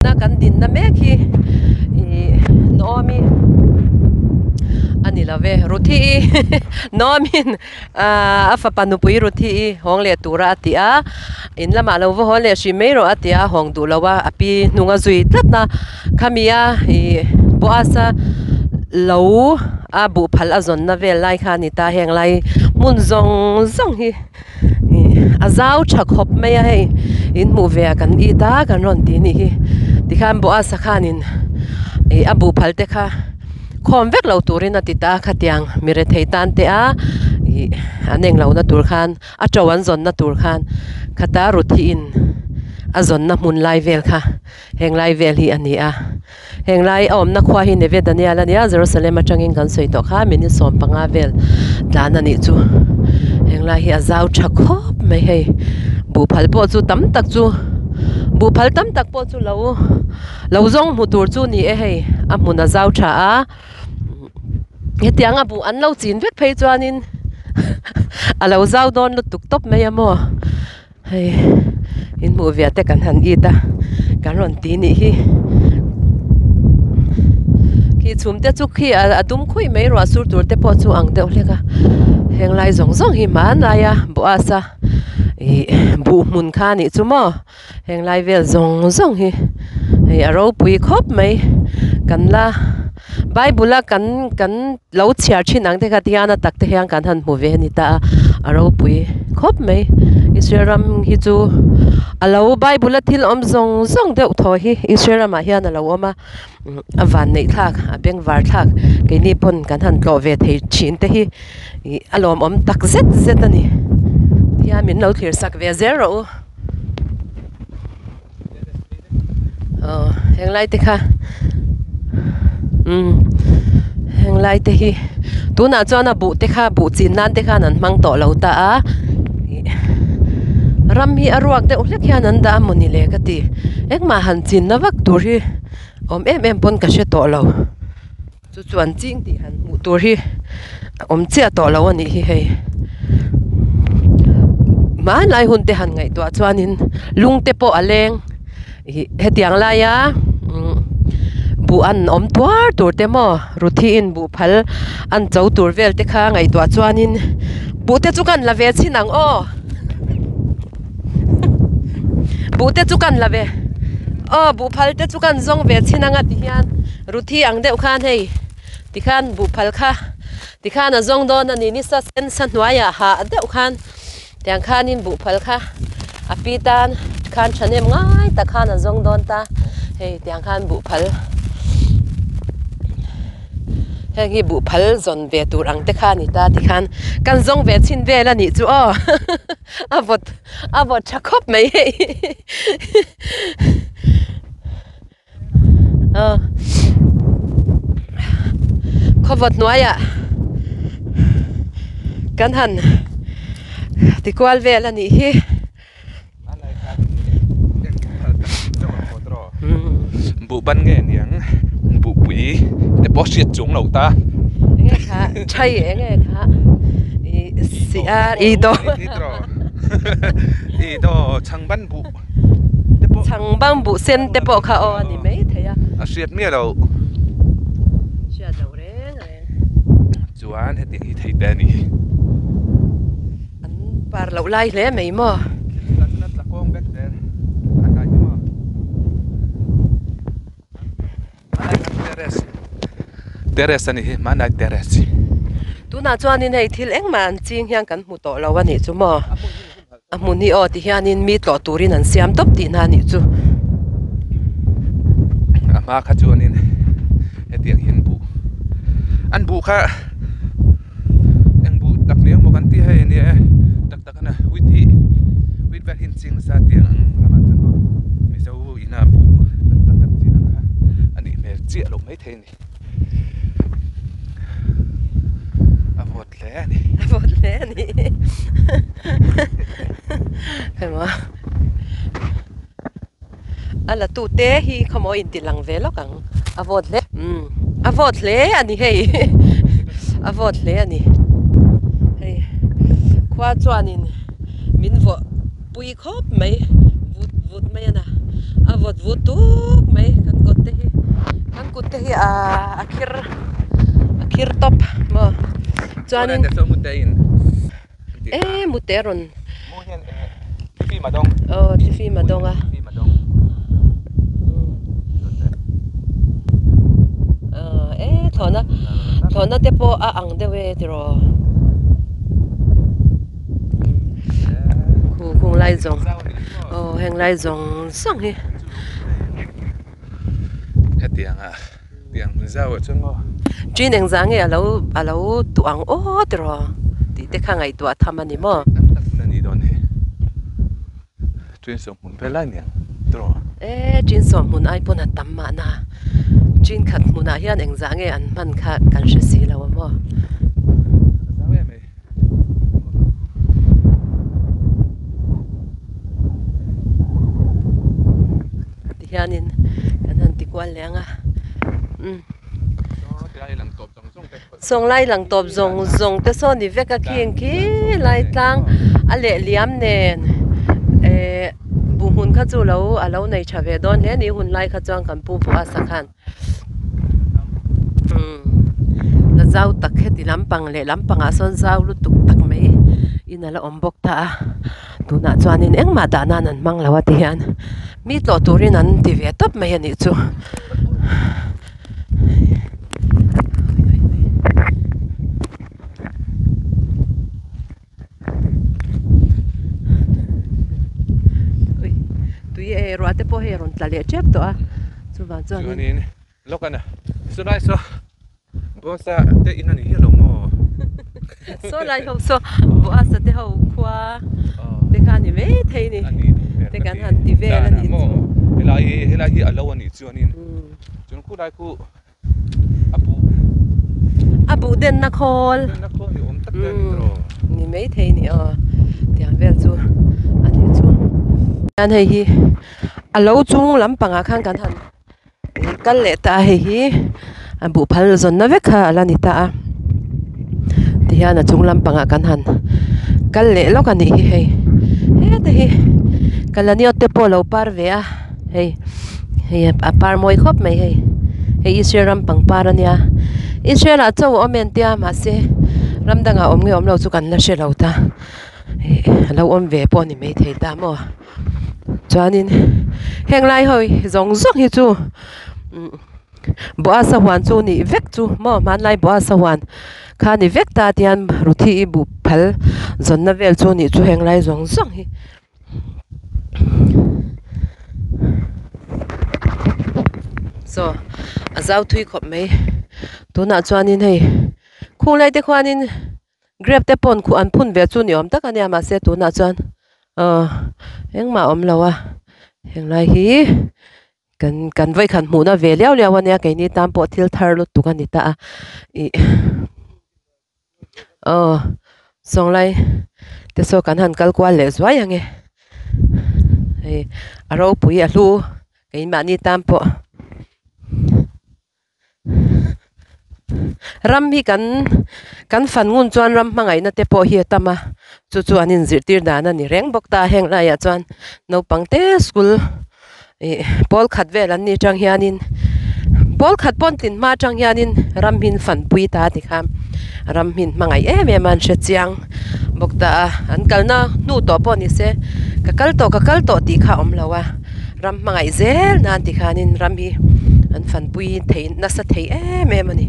Tuna kan dinna mek hi ih Naomi a ni lo ve Ruthi i Naomi'n ahh a fapa nupui Ruthi i hawng leh tura a ti a in lamah lo va haw leh hrim mai rawh a ti a hawng duh lo a a pi hnung a zui tlat a khami a ih Boaz a lo a buhphal a zawnna vel lai kha a ni ta heng lai hmun zawng zawng hi. Ih a zau tha khawp mai a hei in hmuh ve a kan it a kan rawn tih anih hi tikhan Boaz a khanin ih a buhphal te kha khawm vek lo turin a ti ta a khatiang mi rethei tan te a ih an englo na tur khan a to an zawn na tur khan khata ruthi in a zawn na hmun lai vel kha heng lai vel hi a ni a. Heng lai a awmna khua hi Neve Daniel a nia, Jerusalem atangin kan sawi tawh kha minute 15 vel tlan a nih chu. Heng lai hi a zau tha khawp mai hei, buhphal pawh chu tam tak chu buhphal tam tak pawh chu lo lo zawng hmu tur chu ni e hei, a hmun a zau tha a, hetiang a buh an lo chin vek phei chuanin a lo zau dawn lutuk tawp mai a maw. Hei in hmuh ve te kan han it a kan rawn ti nih hi khi chhum te chu khi a dum khuih mai ruah sur tur te pawh chu ang deuh hlek a heng lai zawng zawng hi hmanlai a boas a ih buh hmun kha a nih chu maw heng lai vel zawng zawng hi hei a ropui khawp mai kan la bible a kan kan lo chhiar thin ang te kha tihian a tak te hian kan han hmu ve a ni ta a a ropui khawp mai Israel ram hi chu a lo bible a thil awm zawng zawng deuh thaw hi Israel ramah hian a lo awm a a van neih thlak a bengvar thlak keini pawn kan han tlawh ve thei thin te hi ih a lawmawm tak zet zet a ni tihian min lo thlir sak ve zel rawh u. Aw heng lai te kha umm heng lai te hi tunah chuan a buh te kha buh chin nan te khan an hmang tawh lo ta a ih ram hi a ruak deuh hlek hian an dah a mawni le ka ti engmah han chin na vak tur hi awm em em pawn ka hre tawh lo chu chuan ching tih han hmuh tur hi a awm chiah tawh lo a nih hi hei hmanlai hun te han ngaihtuah chuanin lung te pawh a leng ih hetiang laia umm buh an awm tuar tur te maw ruthiin buh phal an cho tur vel te kha ngaihtuah chuanin buh te chu kan la ve chhin ang aw buh te chu kan la ve aw buh phal te chu kan zawng ve chhin ang a ti hian. Ruthi ang deuh khan hei tikhan buhphal kha tikhan a zawng dawn a ni ni sa sen sa hnuaiah hah deuh khan tiang khanin buhphal kha a pi tan khan thahnem ngai tak khan a zawng dawn ta hei tiang khan buhphal heng hi buhphal zawn ve tur ang te kha a ni ta tikhan kan zawng ve chhin vel a nih chu aw a vawt a vawt tha khawp mai hei. Aw khawvawt hnuaiah kan han ti kual vel a nih hi. Buh ban nge niang buhpui te pawh hriat chung lo ta. Enge kha thai enge kha ih si a i do. I do chhangban buh. Chhang bang buh sen te pawh kha aw a ni mai thei a. A hriat miah lo. Hriat lo reng reng. Chuan hetiang hi thei te a ni. An par loh lai hle mai maw. Terrace terrace a ni hi hmanlai terrace hi. Tunah chuanin hei thil engmah an ching hian kan hmu tawh lo a nih chu maw. A hmun hi aw ti hianin mi tlawh turin an siam tawp tihna a nih chu. A hma kha chuanin hetiang hian buh an buh kha eng buh tak ni ang maw kan tih hei a nia e tak tak a wheat hi wheat vel hi an ching nasa tiang ang ramah chuan maw mizo ina buh tak tak an chin ang kha a nih hmel chiah loh maithei a ni. A vawt hle a ni. A vawt hle a ni. Hema a la tu te hi khawmaw in ti lang ve lawk ang. A vawt hle umm a vawt hle a ni hei a vawt hle a ni. Hei khua chuanin min vawh pui khawp mai vut vut mai a na. vawt vut tuk mai kan kut te hi kan kut te hi a khir a khir tawp maw chuanin e mute a rawn aw thlifim a dawng a e thlawhna thlawhna te pawh a ang deuh e tiraw khu khung lai zawng aw heng lai zawng zawng hi. Hetiang a tiang hmun zau ah chuan maw. Chin engzah nge alo alo tuh ang aw tiraw tih te kha ngaihtuah tham a ni maw. Tam tak hun a nih dawn hi. Chin sawm hmun vel lai niang tiraw. E chin sawm hmun ai pawn a tam mahna chin khat hmunah hian engzah nge an hman kha kan hre si lo a maw. A zau em ei. Tihianin kan han ti kual leh ang a umm sawng lai lang tawp zawng zawng te saw ni vek a khing khi lai tlang a leh liam nen ehh buh hmun kha chu lo a lo nei tha ve dawn hle ni hun lai kha chuan kan pu pawh a sa khan umm la zau tak heti lampang leh lampangah sawn zau lutuk tak mai in a la awm bawk ta a. Tunah chuanin engmah dah nan an hmang lo a ti hian mi tlawh turin an ti ve tawp mai a nih chu. Tui e ruah te pawh hei a rawn tla leh tep tawh a chuvang chuanin. Lawk a na saw lai saw Boss-a te in a ni hial lo maw? Saw lai ho saw Boss-a te ho khua te kha a ni mai thei ni te kan han ti vel a nih chu. Helai hi helai hi a lo a nih chuanin chuan khu lai khu a buh a buh denna khawl denna khawl ni awm tak te a ni tawh. Ni mai thei ni aw tiang vel chu a nih chu. Hian hei hi a lo chung lampangah khan kan han. Kal leh ta a hei hi a buh phal zawnna vek kha a la ni ta a tihian a chung lampangah kan han kal leh lawk a nih hi hei heta hi kalaniawt te pawh a lo par ve a hei hei a par mawi khawp mai hei hei Israel ram pangpar a nia Israel ah chaw a awm em tia mahse ram dangah awm nge awm lo chu kan la hre lo ta ih a lo awm ve pawh a ni maithei ta maw. Chuanin heng lai ho zawng zawng hi chu Boaz-a huan chu nih vek chu maw hmanlai Boaz-a huan kha ni vek ta tihian Ruthi i buh phal zawnna vel chu nih chu heng lai zawng zawng hi. Saw a zau thui khawp mai tunah chuanin hei khung lai te khuanin. Grape te pawh an phun ve chu ni awm tak a nia mahse tunah chuan aw engmah a awm lo a henglai hi kan kan vawikhat hmuhna ve liau liau a nia keini tan pawh thil thar lutuk a ni ta a ih aw sawnglai te saw kan han kal kual leh zuai ang e hei a ropui a hlu keimahni tan pawh. Ram hi kan kan fan ngun chuan ram hmangaihna te pawh hi a tam a chu chu an inzirtir dan a ni reng bawk ta heng laiah chuan naupang te school ih pawl khat vel an nih atang hianin pawl khat pawn tlin hma atang hianin ram hi an fanpui ta a ti kha ram hi an hmangaih em em a an hre chiang bawk ta a an kalna hnu tawh pawh ni se ka kal tawh ka kal tawh tih kha a awm lo a. Ram hmangaih zel nan ti khanin ram hi an fanpui thei nasa thei em em a ni.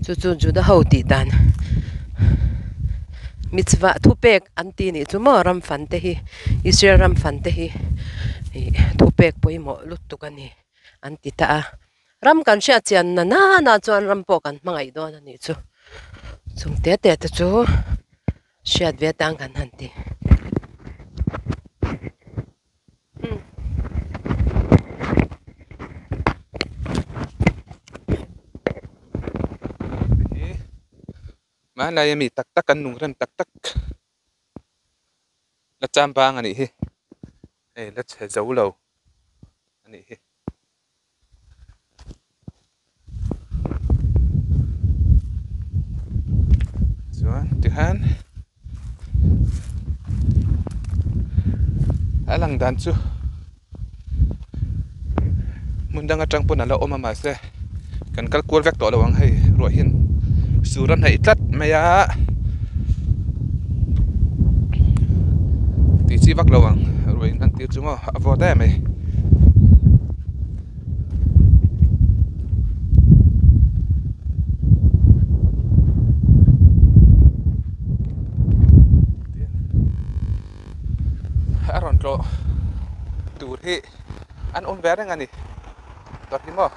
Chu chu Juda ho tih dan mitzvah thupek an ti nih chu maw ram fan te hi Israel ram fan te hi ih thupek pawimawh lutuk a ni an ti ta a. Ram kan hriat chian na nana chuan ram pawh kan hmangaih dawn a nih chu. Chung te te te chu. Hriat ve tang kan han ti. Hmanlai ami tak tak an nung rem tak tak la cham bang a nih hi hei la chhe zo lo a nih hi. Chuan tikhan A lang dan chu hmun dang atang pawn a la awm a mahse kan kal kual vek tawh lo ang hei ruah hian sur a hnaih tlat mai a tih chi vak lo ang ruah in an tir chu maw a vawt em mai. A rawn tlawh tur hi an awm ve reng a ni tawrh hi maw.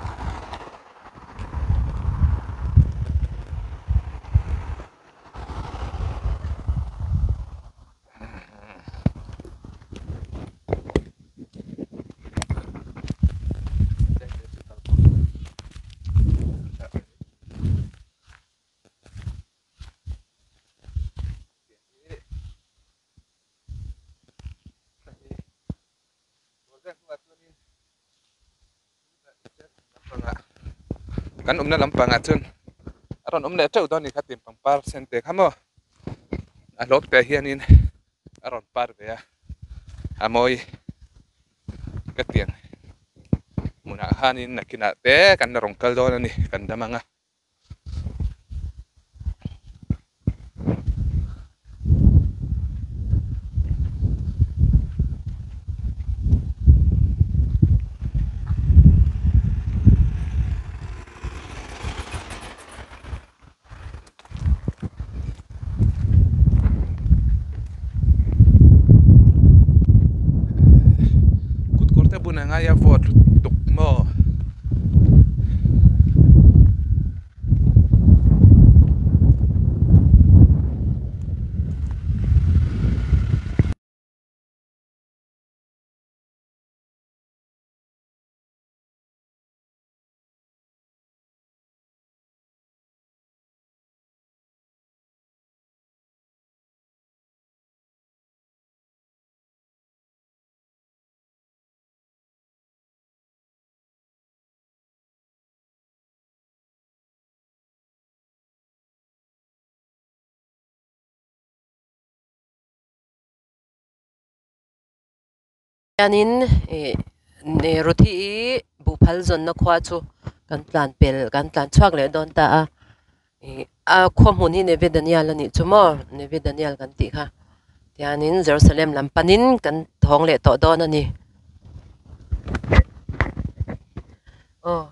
Kan awmna lampangah chuan a rawn awm leh teuh dawn a ni kha tin pangpar sen te kha maw a hlawp te hianin a rawn par ve a a mawi ka tiang hmunah khanin nakinah te kan la rawn kal dawn a ni kan dam ang a. Kut kawr te bun a ngai a vawt lutuk maw. Hianin ih Ruthi i buhphal zawnna khua chu kan tlan pel kan tlan chhuak leh dawn ta a ih a khaw hmun hi Neve Daniel a nih chu maw Neve Daniel kan tih kha tihianin Jerusalem lam panin kan thawng leh tawh dawn a ni. Aw.